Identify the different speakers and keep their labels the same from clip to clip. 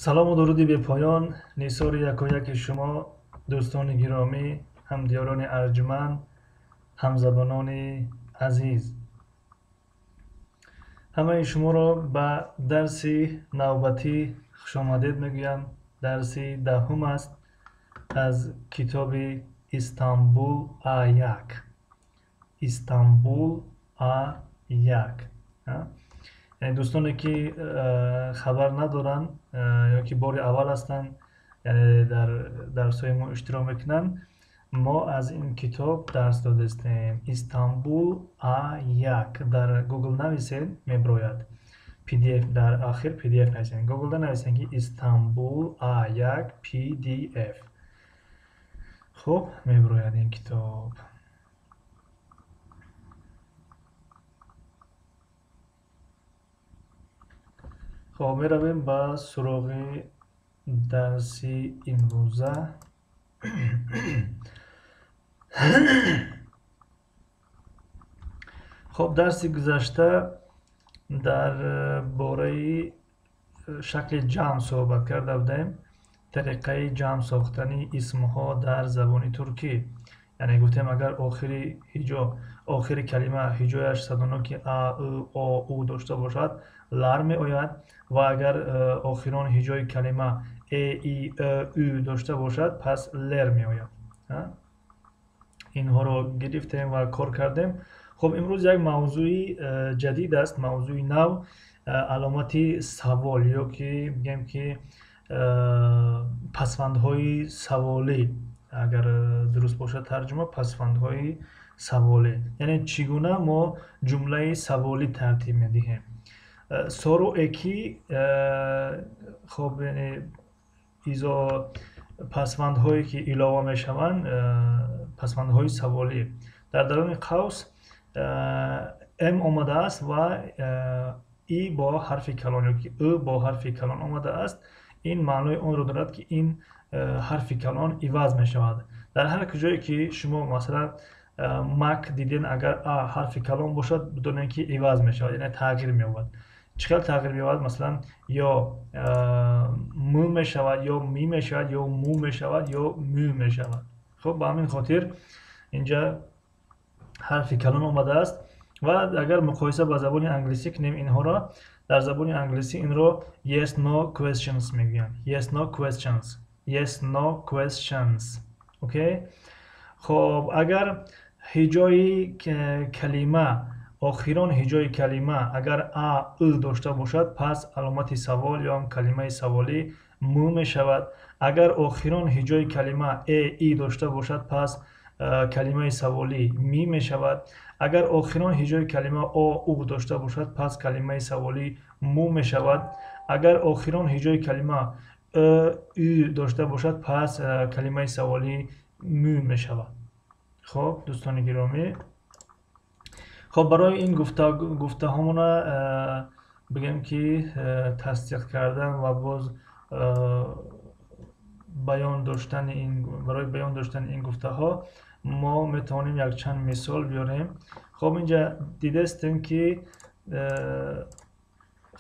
Speaker 1: Салому дуруди бепоён нисори якояки шумо, дӯстони гиромӣ, ҳамдиёрони арҷманд, ҳамзабонони азиз. Ҳамаи шуморо ба дарси навбатӣ хушомадед мегӯям. Дарси 10 аст аз китоби Истанбул А1. Истанбул А1. Яъне дӯстоне ки хабар надоранд ё ки бори аввал ҳастанд, яъне дар дарсҳои мо иштирок мекунанд, мо аз ин китоб дарс додастем. Истанбул А1 дар Google нависед, меброяд. PDF дар охир PDF нависед. Google-да нависед ки Истанбул А1 PDF. Хуб, меброяд ин китоб. Хоб, меравем ба суроғи дарси имрӯза. Хоб, дарси гузашта дар бораи шакли ҷамъ суҳбат карда будем, тариқаи ҷамъ сохтани исмҳо дар забони туркӣ. Яъне гуфтем, агар охири ҳиҷо, охири калима ҳиҷояш садоноки а, ы, о, у дошта бошад, лар меояд, ва агар охирон ҳиҷои калима э, и, ө, ü дошта бошад, пас лер меояд. Инҳоро гирифтем ва кор кардем. Хуб, имрӯз як мавзӯи ҷадид аст, мавзӯи нав, аломати савол ё ки бигем ки пасвандҳои саволӣ, агар дуруст бошад тарҷума, пасвандҳои саволӣ. Яъне чӣ гуна мо ҷумлаи саволӣ тартиб медиҳем. Soru eki, хоб, яъне изо пасвандҳое ки илова мешаванд, пасвандҳои саволӣ. Дар даруни қавс м омадааст ва и бо ҳарфи калон ё ки ы бо ҳарфи калон омадааст. Ин маънои онро дорад ки ин ҳарфи калон иваз мешавад. Дар ҳар куҷое ки шумо масалан мак диден, агар а ҳарфи калон бошад, бидонед ки иваз мешавад, яъне тағйир меёбад. Чӣ хел тағйир меёбад? Масалан, ё м мешавад, ё ми мешавад, ё му мешавад, ё мю мешавад. Хуб, ба ҳамин хотир инҷа ҳарфи калон омадааст. Ва агар муқоиса ба забони англисӣ кунем инҳоро, дар забони англисӣ инро yes no questions мегӯянд. Yes no questions. Yes no questions. Окей? Хоб, агар ҳиҷои калима, охирон ҳиҷои калима агар а, ы дошта бошад, пас аломати савол ё ҳам калимаи саволӣ м мешавад. Агар охирон ҳиҷои калима э, и дошта бошад, пас калимаи саволӣ ми мешавад. Агар охирон ҳиҷои калима о, у дошта бошад, пас калимаи саволӣ му мешавад. Агар охирон ҳиҷои калима ө, ü дошта бошад, пас калимаи саволӣ мю мешавад. Хоб, дӯстони гиромӣ, хоб, барои ин гуфтаҳомона бигем ки тасдиқ кардан ва боз баён доштани ин, барои баён доштани ин гуфтаҳо мо метавонем якчанд мисол биёрем. Хоб, инҷа дидастем ки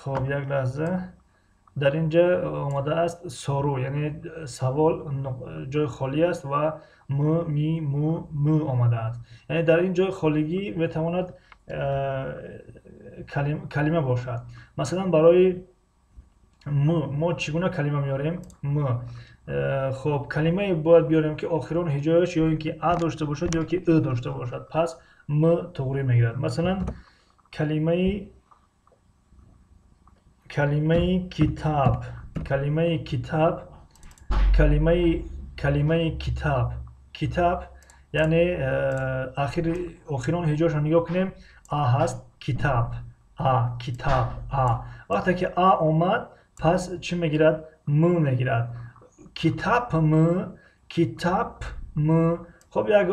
Speaker 1: хоб, як лаҳза, дар инҷа омадааст soru, яъне савол, ҷои холӣ аст ва м, ми, му, мю омадааст. Яъне дар ин ҷои холигӣ метавонад калима бошад. Масалан, барои м мо чӣ гуна калима меорем? М. Хоб, калимае бояд биёрем ки охирон ҳиҷояш ё ин ки а дошта бошад, ё ки ы дошта бошад, пас м туғрӣ мегирад. Масалан, калимаи китаб, калимаи китаб, калимаи китаб, китаб, яъне ахири охирон ҳиҷояшро нигоҳ кунем, а ҳаст, китаб, а, китаб, а. Вақте ки а омад, пас чӣ мегирад? М мегирад. Китаб м, китаб м. Хоб, як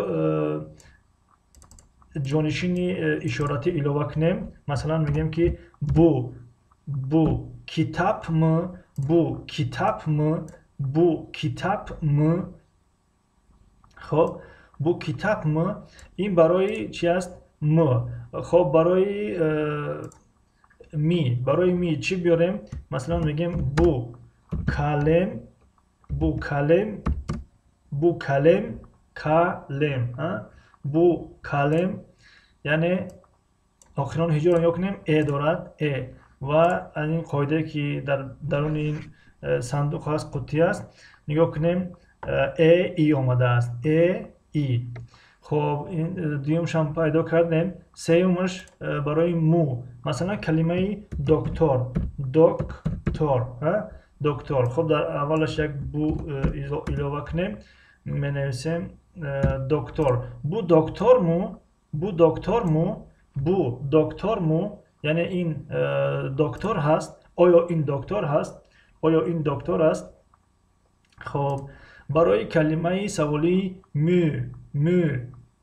Speaker 1: ҷонишини ишоратӣ илова кунем. Масалан, мегӯем ки бу, бу китаб м, бу китаб м, бу китаб м. Хоб, бу китаб м, ин барои чӣ аст? М. Хоб, барои ми, барои ми чӣ биёрем? Масалан, мегӯем бу kalem, bu kalem, bu kalem, kalem. Bu kalem, яъне охирон ҳиҷоро нигоҳ кунем, э дорад, э. Ва аз ин қоидае ки дар даруни ин сандуқ ҳаст, қуттӣ аст, нигоҳ кунем, э и омадааст, э и. Хоб, дуюмшам пайдо кардем. Сеюмаш барои му. Масалан, калимаи доктор, доктор, доктор. Хоб, дар аввалаш як бу илова кунем, менависем доктор. Bu doktor mu? Bu doktor mu? Bu doktor mu? Яъне ин доктор ҳаст. Оё ин доктор ҳаст? Оё ин доктор аст? Хоб, барои калимаи саволии мю, мю,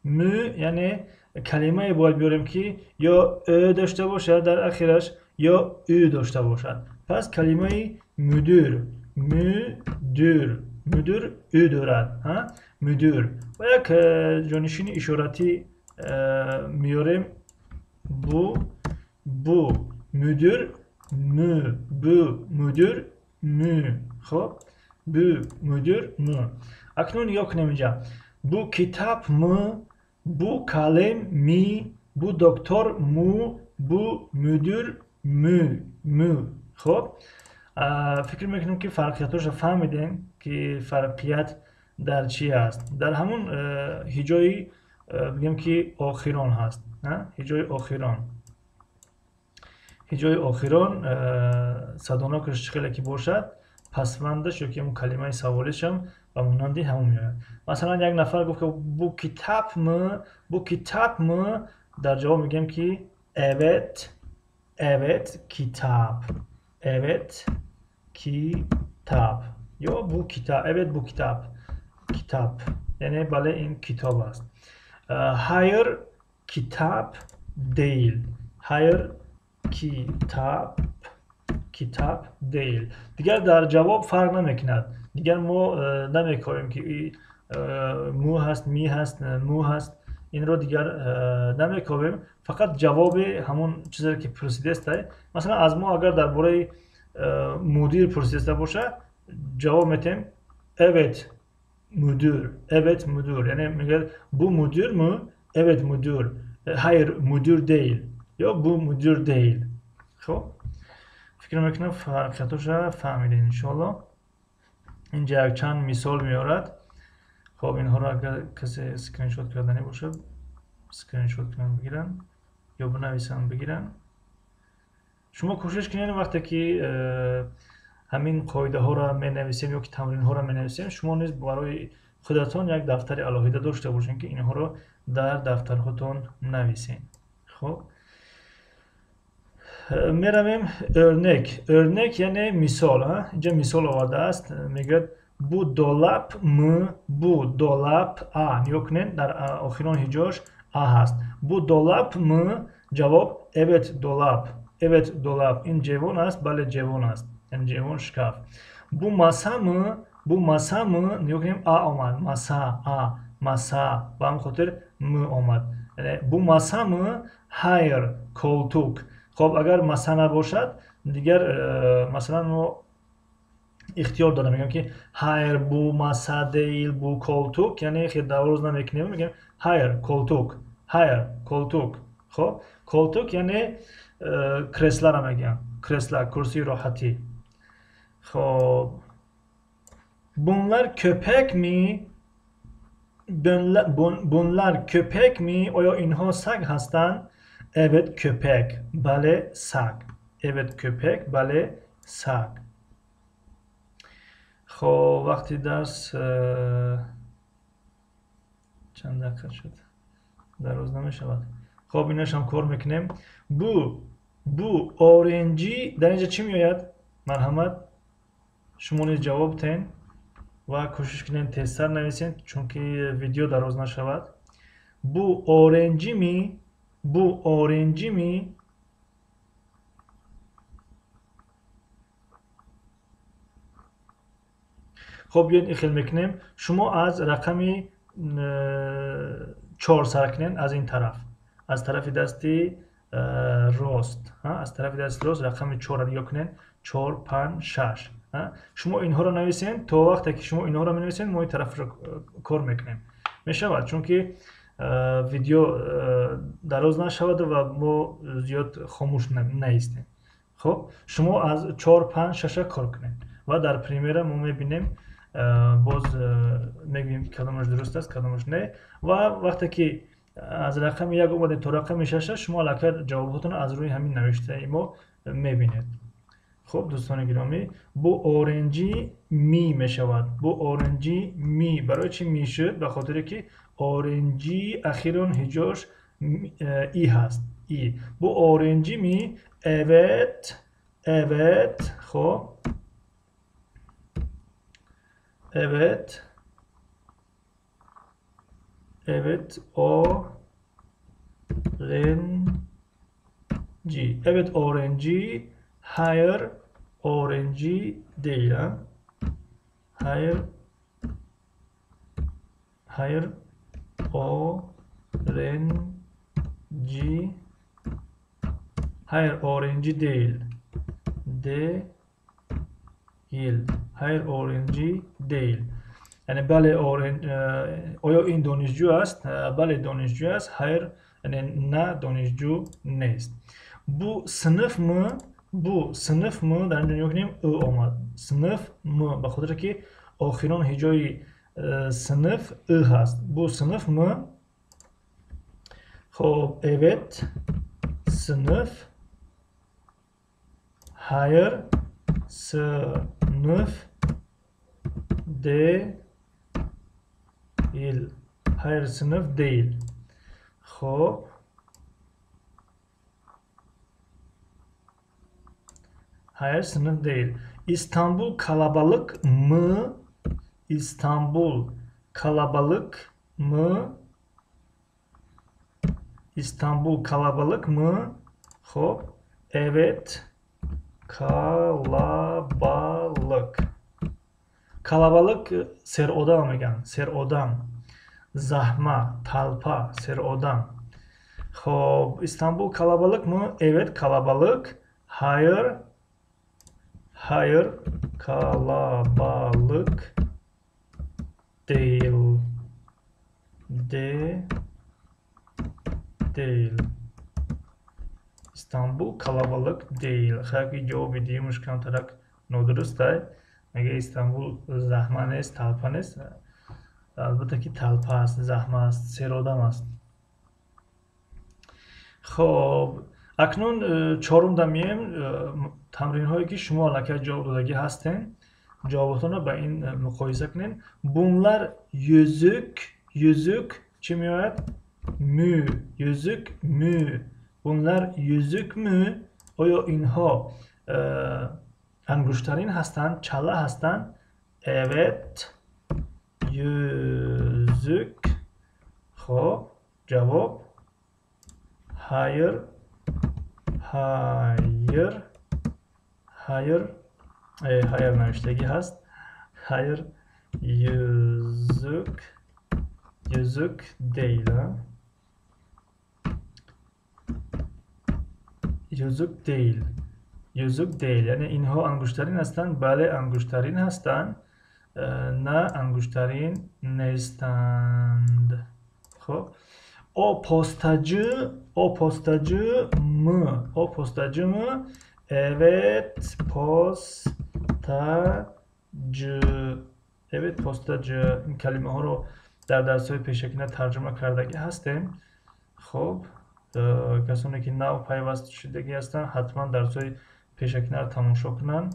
Speaker 1: мю, яъне калимае бояд биёрем ки ё ё дошта бошад дар ахираш, ё ю дошта бошад. Пас калимаи müdür, müdür, müdür ю дорад, müdür. Ва як ҷонишини ишоратӣ меёрем. Бу, бу müdür, мю, бу müdür, мю. Хоб, бу müdür, мю. Акнун нигоҳ кунем инҷа. Bu kitap mı? Bu kalem mi? Bu doktor mu? Bu müdür mü? Mü. Хоб, фикр мекунем ки фарқиятҳоро фаҳмидем, ки фарқият дар чӣ аст. Дар ҳамун ҳиҷои бигем ки охирон ҳаст, ҳиҷои охирон. Ҳиҷои охирон садонокаш чӣ хеле ки бошад, пасвандаш ё ки ҳамун калимаи саволишам ба монанди ҳамон меояд. Масалан, як нафар гуфт ки bu kitap mı? Bu kitap mı? Дар ҷавоб мегӯем ки evet, evet kitap. Evet kitap. Ё bu kitap, evet bu kitap. Kitap. Яъне бале ин китоб аст. Hayır kitap değil. Hayır kitap, kitap değil. Дигар дар ҷавоб фарқ намекунад. Дигар мо намекоҳем ки му ҳаст, ми ҳаст, му ҳаст. Инро дигар намекобем. Фақат ҷавоби ҳамон чизе ки пурсидестай. Масалан, аз мо агар дар бораи мудир пурсидаста бошад, ҷавоб метем evet müdür, evet müdür. Яъне мегӯяд bu müdür mü? Evet müdür. Hayır müdür değil. Ё bu müdür değil. Хоб, фикр мекунам фарқиятҳоша фаҳмидем иншоалло. Инҷа якчанд мисол меорад. Хоб, инҳоро агар касе скриншот карданӣ бошад, скриншот кунанд бигиранд ё бинависанд бигиранд. Шумо кӯшиш кунед вақте ки ҳамин қоидаҳоро менависем ё ки тамринҳоро менависем, шумо низ барои худатон як дафтари алоҳида дошта бошед, ки инҳоро дар дафтарҳотон нависед. Хоб, меравем örnek. Örnek яъне мисол. Инҷа мисол овардааст. Мегӯяд bu dolap mı? Bu dolap а. Нигоҳ кунед, дар охирон ҳиҷош а ҳаст. Bu dolap mı? Ҷавоб evet dolap. Evet dolap. Ин ҷевон аст? Бале, ҷевон аст. Яъне ҷевон, шкаф. Bu masa mı? Bu masa mı? Нигоҳ кунем, а омад. Masa, а, masa. Ба ҳамин хотир м омад. Bu masa mı? Hayır, koltuk. Хоб, агар маса набошад, дигар масалан мо ихтиёр дорем, мегӯем ки hayır bu masa değil, bu koltuk. Яъне хел дароз намекунем, мегӯем hayır koltuk, hayır koltuk. Хоб, koltuk яъне кресларо мегӯям, кресла, курсии роҳатӣ. Хоб, bunlar köpek mi? Bunlar köpek mi? Оё инҳо саг ҳастанд? Evet köpek. Бале саг. Evet köpek. Бале саг. Хоб, вақти дарс чанд дақиқа шуд? Дароз намешавад. Хоб, инашам кор мекунем. Bu öğrenci дар инҷа чӣ меояд? Марҳамат, шумо низ ҷавоб тен ва кӯшиш кунед тезтар нависед, чунки видео дароз нашавад. Bu öğrenci mi? Bu öğrenci mi? Хоб, биёед ин хел мекунем. Шумо аз рақами 4 сар кунед, аз ин тараф, аз тарафи дасти рост, аз тарафи дасти рост рақами 4-ро нигоҳ кунед. 4, 5, 6. Шумо инҳоро нависед, то вақте ки шумо инҳоро менависед, мо ин тарафро кор мекунем. Мешавад, чунки видео дароз нашавад ва мо зиёд хомӯш наистем. Хуб, шумо аз 4, 5, 6 кор кунед ва дар примера мо мебинем, боз мегӯем ки кадомаш дуруст аст, кадомаш не. Ва вақте ки аз рақами 1 омадем то рақами 6, шумо аллакай ҷавобҳотонро аз рӯи ҳамин навиштаи мо мебинед. Хуб, дӯстони гиромӣ, bu öğrenci mi мешавад. Bu öğrenci mi. Барои чӣ mi шуд? Ба хотире ки öğrenci ахирон ҳиҷош и ҳаст. И. Bu öğrenci mi? Evet. Evet. Хуб. Evet. Evet. Öğrenci. Evet, öğrenci. Hayır, öğrenci değil. Ha? Hayır. Hayır, öğrenci. Hayır, öğrenci değil. Değil. Hayır, öğrenci değil. Яъне бале, оё ин донишҷӯ аст? Бале, донишҷӯ аст. Хайр, яъне на, донишҷӯ нест. Bu sınıf mı? Bu sınıf mı? Дар ин ҷо нигоҳ кунем, ы омад. Sınıf mı? Ба хотире ки охирон ҳиҷои sınıf ы ҳаст. Bu sınıf mı? Хоб, evet, sınıf. Hayır, sınıf değil. Hayır, sınıf değil. Хоб, hayır, sınıf değil. İstanbul kalabalık mı? İstanbul kalabalık mı? İstanbul kalabalık mı? Хоб, evet, kalabalık. Kalabalık серодам мегӯянд. Серодам. Заҳма, талпа, серодам. Хоб, İstanbul kalabalık mı? Evet, kalabalık. Hayır. Hayır, kalabalık değil. Değil. İstanbul kalabalık değil. Хайки ҷавоби дуюмаш камтарак нодуруст ай. Мега Истанбул заҳма нест, талпа нест. Албатта ки талпа аст, заҳма аст, серодам аст. Хоб, акнун чорум дамием тамринҳое ки шумо аллакай ҷавоб додагӣ ҳастен. Ҷавоботонро ба ин муқоиса кунед. Bunlar yüzük, yüzük чӣ меояд? Mü, yüzük mü. Bunlar yüzük mü? Оё инҳо ангуштарин ҳастанд, чала ҳастанд? Evet, yüzük. Хоб, ҷавоб hayır, hayır, hayır, hayır навиштагӣ ҳаст. Hayır, yüzük, yüzük değil. Yüzük değil. Yüzük değil. Яъне инҳо ангуштарин ҳастанд? Бале, ангуштарин ҳастанд. На, ангуштарин нестанд. Хоб, o postacı, o postacı mı? O postacı mı? Evet, postacı. Evet, postacı. Ин калимаҳоро дар дарсҳои пешакина тарҷума кардагӣ ҳастем. Хоб, касоне ки нав пайваст шудагӣ ҳастанд, ҳатман дарсҳои пешакинаро тамошо кунанд.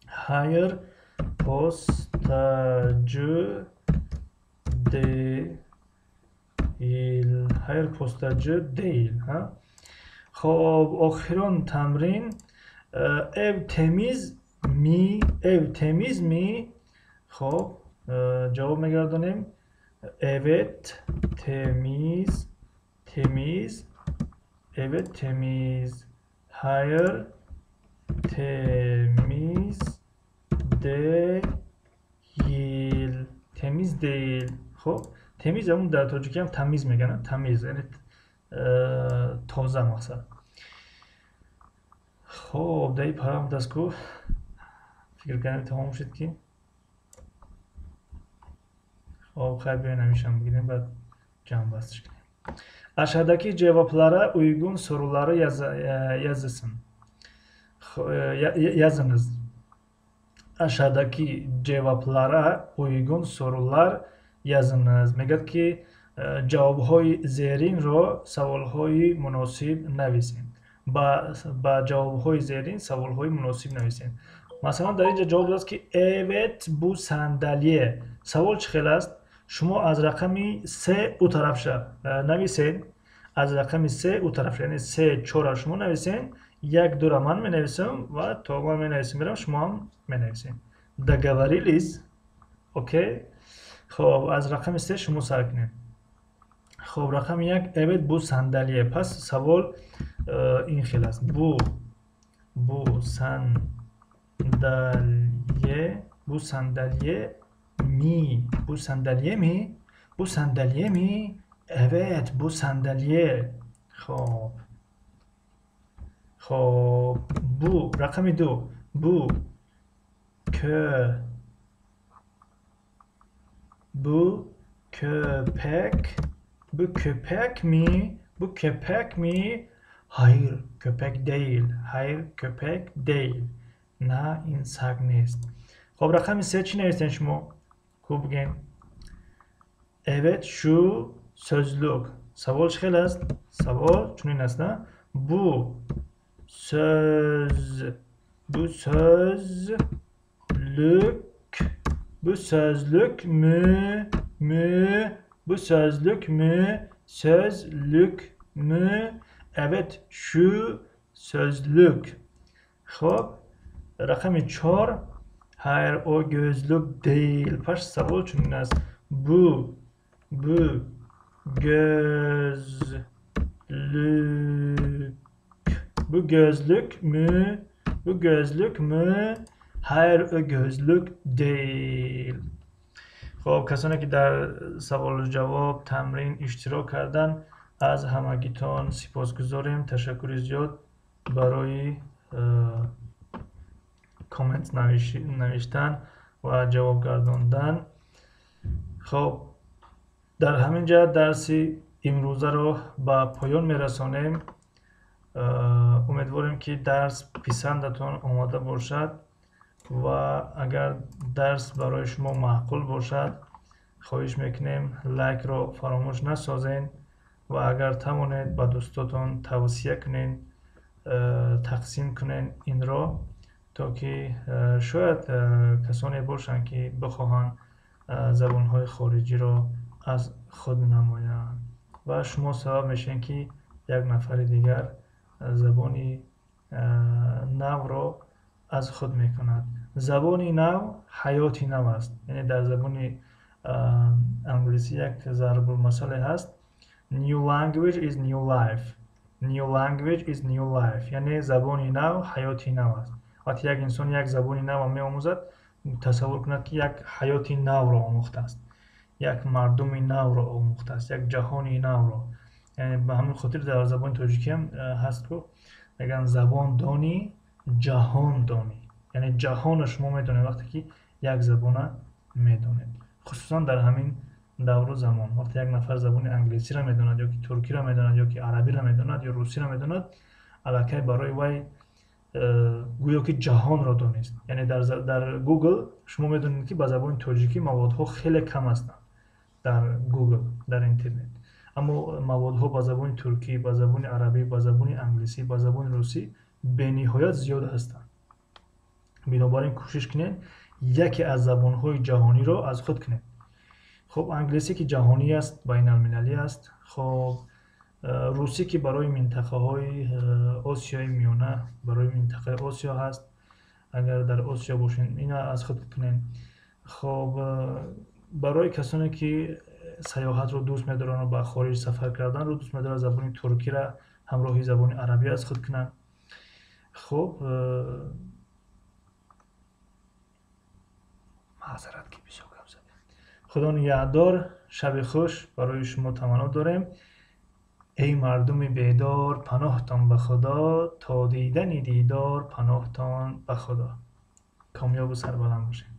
Speaker 1: Hayır, postacı değil. Hayır, postacı değil. Хоб, охирон тамрин. Ev temiz mi? Ev temiz mi? Хоб, ҷавоб мегардонем. Evet, temiz, temiz. Evet, temiz. Hayır, temiz değil. Temiz değil. Хоб, temiz ҳамун дар тоҷикиам тамиз мегӯянд. Тамиз, яъне тоза мақсад. Хоб, дар ин парам даст ку Фикр кардем, тамом шуд ки. Хоб, хайр, биёед, ҳамишам бигирем, баъд ҷамъбастш кунем. Aşağıdaki cevaplara uygun soruları yazısın. Yazınız. Aşağıdaki cevaplara uygun sorular yazınız. Мегӯяд, ки ҷавобҳои зеринро саволҳои муносиб нависем. Ба ҷавобҳои зерин саволҳои муносиб нависем. Масалан, дар ин ҷо ҷавоб додааст, ки evet, bu sandalye. Савол чӣ хел аст? Шумо аз рақами се ӯ тарафша нависед, аз рақами се ӯ тарафша, яъне се, чора шумо нависен, як, дура ман менависам ва то ман менависам мерам, шумо ҳам менависем. Договорились? Окей. Хоб, аз рақами се шумо сар кунед. Хоб, рақами як: evet, bu sandalye. Пас савол ин хел аст: bu sandalye, bu sandalye mi? Bu sandalye mi? Bu sandalye mi? Evet, bu sandalye. Хоб, хоб, bu, рақами ду: bu köpek, bu köpek mi? Bu köpek mi? Hayır, köpek değil. Hayır, köpek değil. На, ин саг нест. Хоб, рақами се чӣ навистем шумо? Хуб, бигем. Evet, şu sözlük. Савол чӣ хел аст? Савол чунин аст, на? Bu sözlük, bu sözlük mü, mü, bu sözlük mü, sözlük mü? Evet, şu sözlük. Хоб, рақами чор: hayır, o gözlük değil. Пас савол чунин аст: bu gözlük, bu gözlük mü, bu gözlük mü? Hayır, o gözlük değil. Хоб, касоне ки дар саволу ҷавоб, тамрин иштирок карданд, аз ҳамагитон сипосгузорем. Ташаккури зиёд барои коммент навиштан ва ҷавоб гардондан. Хоб, дар ҳамин ҷа дарси имрӯзаро ба поён мерасонем. Умедворем, ки дарс писандатон омода бошад ва агар дарс барои шумо маъқул бошад, хоҳиш мекунем, лайкро фаромӯш насозед ва агар тавонед, ба дӯстотон тавсия кунед, тақсим кунед инро, то ки шояд касоне бошанд, ки бихоҳанд забонҳои хориҷиро аз худ намоянд ва шумо сабаб мешавед, ки як нафари дигар забони навро аз худ мекунад. Забони нав ҳаёти нав аст. Яъне дар забони англисӣ як зарбулмасале ҳаст: new language is new life, new language is new life. Яъне забони нав ҳаёти нав аст. Вақте як инсон як забони навро меомӯзад, тасаввур кунад, ки як ҳаёти навро омӯхтааст, як мардуми навро омӯхтааст, як ҷаҳони навро. Яъне ба ҳамин хотир дар забони тоҷикиам ҳаст ку, мегӯянд: забон донӣ, ҷаҳон донӣ. Яъне ҷаҳонро шумо медонед, вақте ки як забона медонед. Хусусан дар ҳамин давру замон, вақте як нафар забони англисиро медонад ё ки туркиро медонад, ё ки арабиро медонад, ё русиро медонад, аллакай барои вай гӯё ки ҷаҳонро донист. Яъне дар Гугл шумо медонед, ки ба забони тоҷикӣ маводҳо хеле кам ҳастанд дар Гугл, дар интернет, аммо маводҳо ба забони туркӣ, ба забони арабӣ, ба забони англисӣ, ба забони русӣ бениҳоят зиёд ҳастанд. Бинобар ин кӯшиш кунед, яке аз забонҳои ҷаҳониро аз худ кунед. Хуб, англисӣ ки ҷаҳонӣ аст, байналмилалӣ аст. Хоб, русӣ ки барои минтақаҳои Осиёи Миёна, барои минтақаи Осиё ҳаст, агар дар Осиё бошед, ина аз худ кунед. Хоб, барои касоне ки сайёҳатро дӯст медоранд ва ба хориҷ сафар карданро дӯст медоранд, забони туркиро ҳамроҳи забони арабӣ аз худ кунанд. Хуб, маъзарат, ки бисёр гап задем. Худо нигаҳдор, шаби хуш барои шумо таманно дорем. Эй мардуми бедор, паноҳтон ба Худо, то дидани дидор, паноҳтон ба Худо. Комёбу сарбаланд бошед.